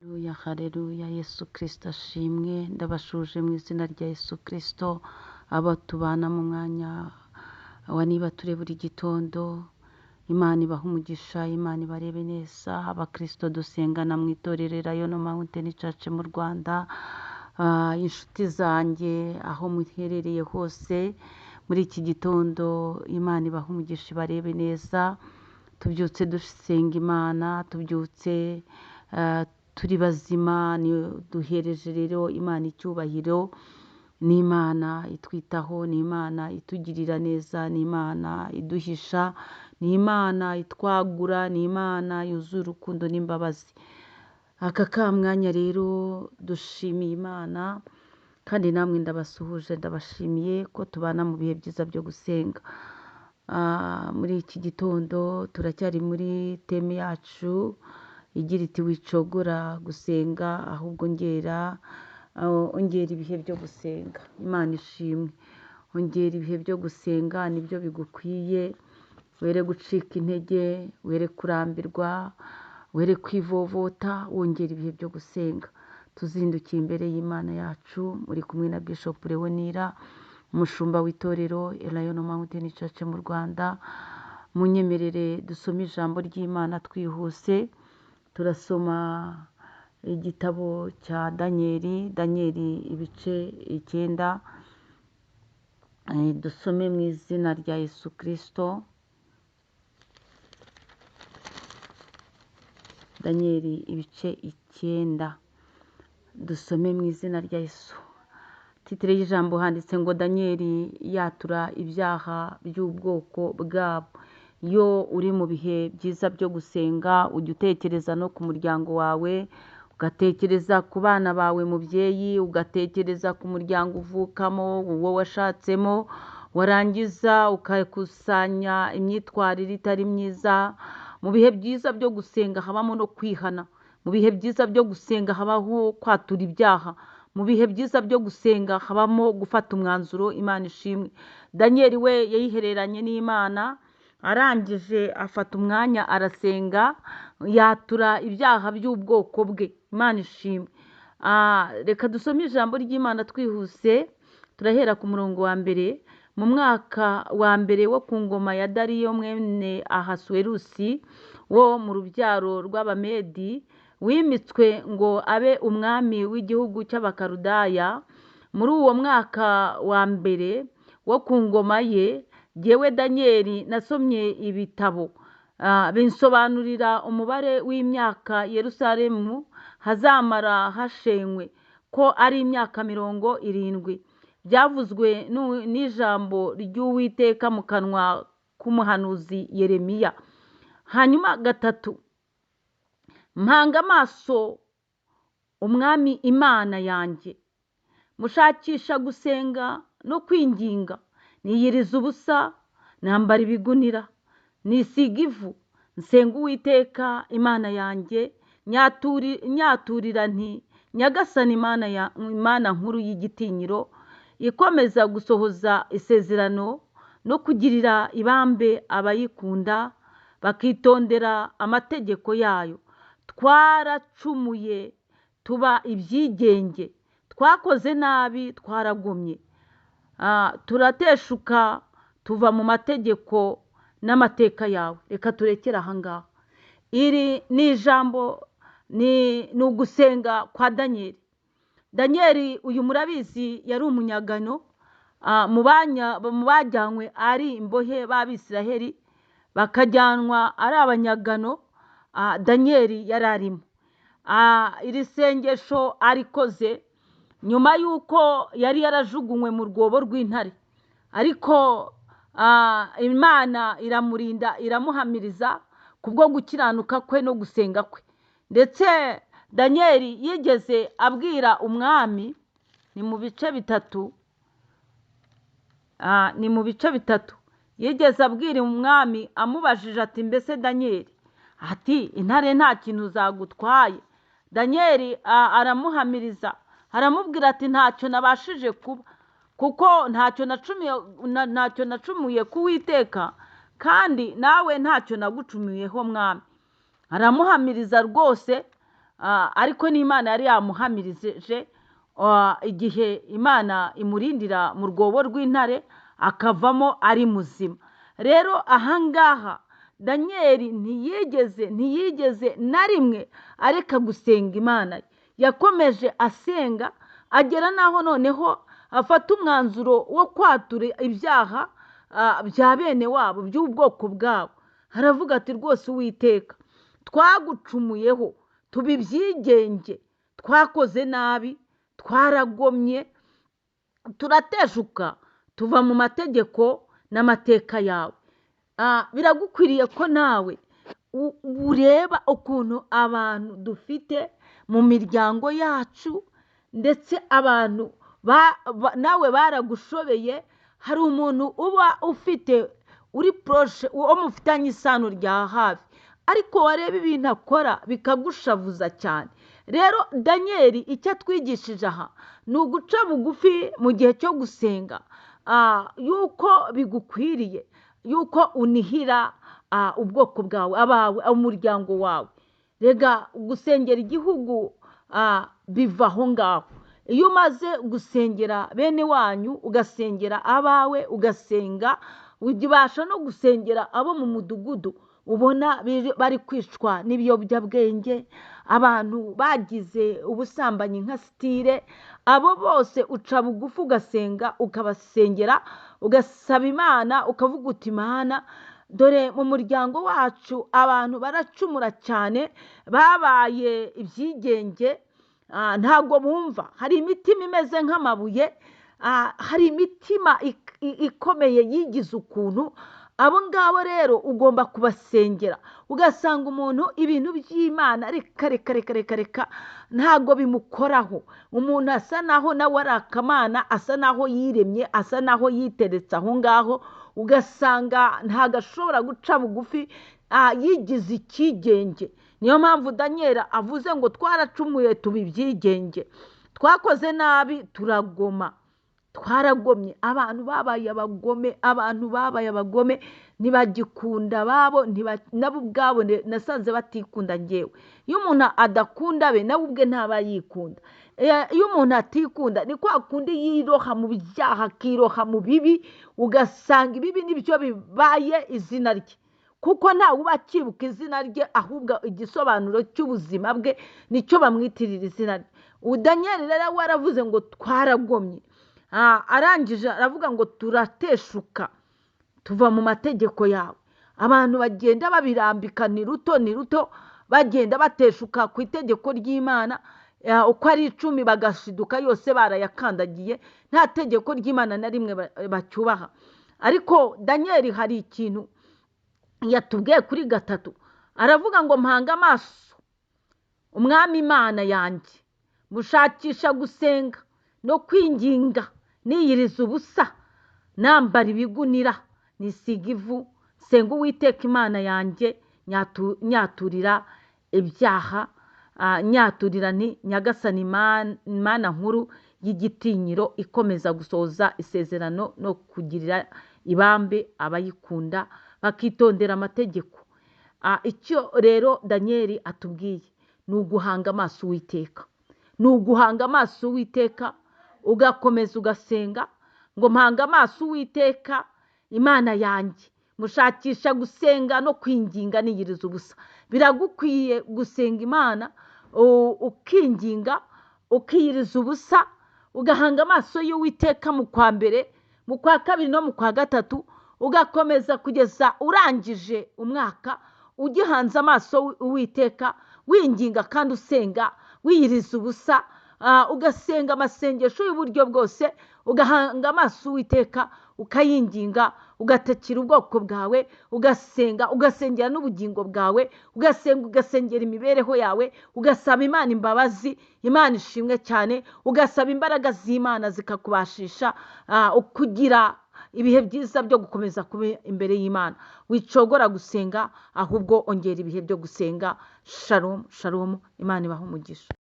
Haleluya, haleluya, Yesu Kristo ashimwe. Ndabashuje mu izina rya Yesu Kristo, abo tubana mu mwanya wa niba ture buri gitondo. Imana ibahe umugisha, Imana ibarebe neza. Abakristo dusengana mu itorero Elayono Mountain Church mu Rwanda, inshuti zanjye aho muherereye hose muri iki gitondo, Imana ibahe umugisha, ibarebe neza. Tubyutse dusenga Imana, tubyutse turi bazima, duhereje rero Imana icyubahiro. Ni Imana itwitaho, ni Imana itugirira neza, ni Imana iduhisha, ni Imana itwagura, ni Imana yuzuye urukundo n'imbabazi. Aka kamwanya rero dushimiye Imana, kandi namwe ndabasuhuje, ndabashimiye ko tubana mu bihe byiza byo gusenga. Muri iki gitondo turacyari muri teme yacu igira iti wicogora gusenga, ahubwo ongera ibihe byo gusenga. Imana ishimwe. Ongera ibihe byo gusenga, nibyo bigukwiye. Were gucika intege, were kurambirwa, were kwivovota, wongera ibihe byo gusenga. Tuzindukiye imbere y'Imana yacu, muri kumwe na Bishop Leonira, umushumba w'itorero Elayono Mountain Church mu Rwanda. Munyemerere dusome ijambo ry'Imana twihuse. Turasoma igitabo cya Danieli, Danieli ibice 9. Dusome mu izina rya Yesu Kristo. Danieli ibice 9, dusome mu izina rya Yesu. Titire y'ijambo handitse ngo Danieli yatura ibyaha by'ubwoko bwabo. Iyo uri mu bihe byiza byo gusenga, ujya utekereza no ku muryango wawe, ugatekereza ku bana bawe mubyeyi, ugatekereza ku muryango uvukamo, uwo washatsemo, warangiza ukakusanya imyitwarire itari myiza. Mu bihe byiza byo gusenga habamo no kwihana, mu bihe byiza byo gusenga habaho kwatura ibyaha, mu bihe byiza byo gusenga habamo gufata umwanzuro. Imana ishimwe. Danieli we yayihereranye n'Imana, arangije afata umwanya arasenga, yatura ibyaha by'ubwoko bwe. Imana ishimwe. Reka dusome ijambo ry'Imana twihuse. Turahera ku murongo wa mbere. Mu mwaka wa mbere wo ku ngoma ya Dariyo mwene Ahasuwerusi wo mu rubyaro rw'Abamedi, wimitswe ngo abe umwami w'igihugu cy'Abakaludaya, muri uwo mwaka wa mbere wo ku ngoma ye, jyewe Danieli nasomye ibitabo, binsobanurira umubare w'imyaka Yerusalemu hazamara hashenywe, ko ari imyaka 70. Byavuzwe n'ijambo ry'Uwiteka mu kanwa k'umuhanuzi Yeremiya. Hanyuma 3, mpanga amaso umwami Imana yanjye, mushakisha gusenga no kwinginga, niyiriza ubusa, nambara ibigunira, nisiga ivu, nsenga Uwiteka Imana yanjye, nyaturira nti Nyagasani Imana nkuru y'igitinyiro, ikomeza gusohoza isezerano no kugirira ibambe abayikunda, bakitondera amategeko yayo. Twaracumuye tuba ibyigenge, twakoze nabi, twaragomye, turateshuka tuva mu mategeko n'amateka yawe. Reka turekere aha ngaha. Iri ni ijambo, ni ugusenga kwa Danieli. Danieli uyu murabizi yari umunyagano, mu bajyanywe ari imbohe b'Abisiraheli, bakajyanwa ari abanyagano. Danieli yari arimo. Iri sengesho arikoze nyuma y'uko yari yarajugunywe mu rwobo rw'intare, ariko Imana iramurinda, iramuhamiriza kubwo gukiranuka kwe no gusenga kwe. Ndetse Danieli yigeze abwira umwami, ni mu bice 3, ni mu bice 3, yigeze abwira umwami amubajije ati mbese Danieli, ati intare nta kintu zagutwaye. Danieli aramuhamiriza, aramubwira ati ntacyo nabashije kuba, kuko ntacyo nacumuye ku Uwiteka, kandi nawe ntacyo nagucumuyeho mwami. Aramuhamiriza rwose. Ariko n'Imana yari yamuhamirije igihe Imana imurindira mu rwobo rw'intare akavamo ari muzima. Rero ahangaha Daniyeli ntiyigeze na rimwe areka gusenga Imana ye. Yakomeje asenga agera n'aho noneho afata umwanzuro wo kwatura ibyaha bya bene wabo by'ubwoko bwabo. Aravuga ati rwose Uwiteka, twagucumuyeho, tuba ibyigenge, twakoze nabi, twaragomye, turateshuka, tuva mu mategeko n'amateka yawe. Biragukwiriye ko nawe ureba ukuntu abantu dufite mu miryango yacu, ndetse abantu nawe baragushobeye. Hari umuntu uba ufite uri poroshe, uwo mufitanye isano rya hafi, ariko wareba ibintu akora bikagushavuza cyane. Rero Daniyeli icyo atwigishije aha ni uguca bugufi mu gihe cyo gusenga, yuko bigukwiriye yuko unihira ubwoko bwawe, abawe, umuryango wawe. Rega gusengera igihugu biva aho ngaho. Iyo umaze gusengera bene wanyu, ugasengera abawe, ugasenga, ubasha no gusengera abo mu mudugudu ubona bari kwicwa n'ibiyobyabwenge, abantu bagize ubusambanyi nka sitire, abo bose uca bugufi ugasenga, ukabasengera, ugasaba Imana, ukavuga uti Mana, dore mu muryango wacu abantu baracumura cyane, babaye ibyigenge, ntabwo bumva. Hari imitima imeze nk'amabuye, hari imitima ikomeye yigize ukuntu. Abo ngabo rero ugomba kubasengera. Ugasanga umuntu ibintu by'Imana reka reka reka reka reka ntabwo bimukoraho. Umuntu asa naho nawe ari akamana, asa naho yiremye, asa naho yiteretse aho ngaho, ugasanga ntabwo ashobora guca bugufi, yigize icyigenge. Niyo mpamvu Daniyeli avuze ngo twaracumuye tuba ibyigenge, twakoze nabi turagoma, twaragomye. Abantu babaye abagome, abantu babaye abagome, ntibagikunda ababo, nabo ubwabo nasanze batikunda ngewe. Iyo umuntu adakunda abe, nawe ubwe ntaba yikunda. Iyo umuntu atikunda ni kwa kundi yiroha mu byaha, akiroha mu bibi, ugasanga ibibi nibyo bibaye izina rye, kuko ntawe uba akibuka izina rye, ahubwo igisobanuro cy'ubuzima bwe nicyo bamwitirira izina rye. Daniyeli rero waravuze ngo twaragomye, arangije aravuga ngo turateshuka tuva mu mategeko yawe. Abantu bagenda babirambika ni ruto ni ruto, bagenda bateshuka ku itegeko ry'Imana, uko ari 10 bagashiduka yose barayakandagiye, nta tegeko ry'Imana na rimwe bacyubaha. Ariko Daniyeli hari ikintu yatubwiye kuri 3, aravuga ngo mpanga amaso Umwami Imana yanjye, mushakisha gusenga no kwinginga, niyiriza ubusa, nambara ibigunira, nisiga ivu, nsenga Uwiteka Imana yanjye, nyaturira ibyaha, nyaturira nti Nyagasani Imana nkuru y'igitinyiro, ikomeza gusohoza isezerano no kugirira ibambe abayikunda bakitondera amategeko. Icyo rero Daniyeli atubwiye ni uguhanga amaso Uwiteka, ni uguhanga amaso Uwiteka, ugakomeza ugasenga ngo mpanga amaso Uwiteka Imana yanjye, mushakisha gusenga no kwinginga niyiriza ubusa. Biragukwiye gusenga Imana, ukinginga, ukiyiriza ubusa, ugahanga amaso y'Uwiteka mu kwa mbere, mu kwa kabiri no mu kwa gatatu, ugakomeza kugeza urangije umwaka ugihanze amaso Uwiteka, winginga kandi usenga, wiyiriza ubusa, ugasenga amasengesho y'uburyo bwose, ugahanga amaso Uwiteka, ukayinginga, ugatakira ubwoko bwawe, ugasenga, ugasengera n'ubugingo bwawe, ugasenga, ugasengera imibereho yawe, ugasaba Imana imbabazi. Imana ishimwe cyane, ugasaba imbaraga z'Imana zikakubashisha kugira ibihe byiza byo gukomeza kuba imbere y'Imana. Wicogora gusenga, ahubwo ongera ibihe byo gusenga. Shalom, shalom. Imana ibahe umugisha.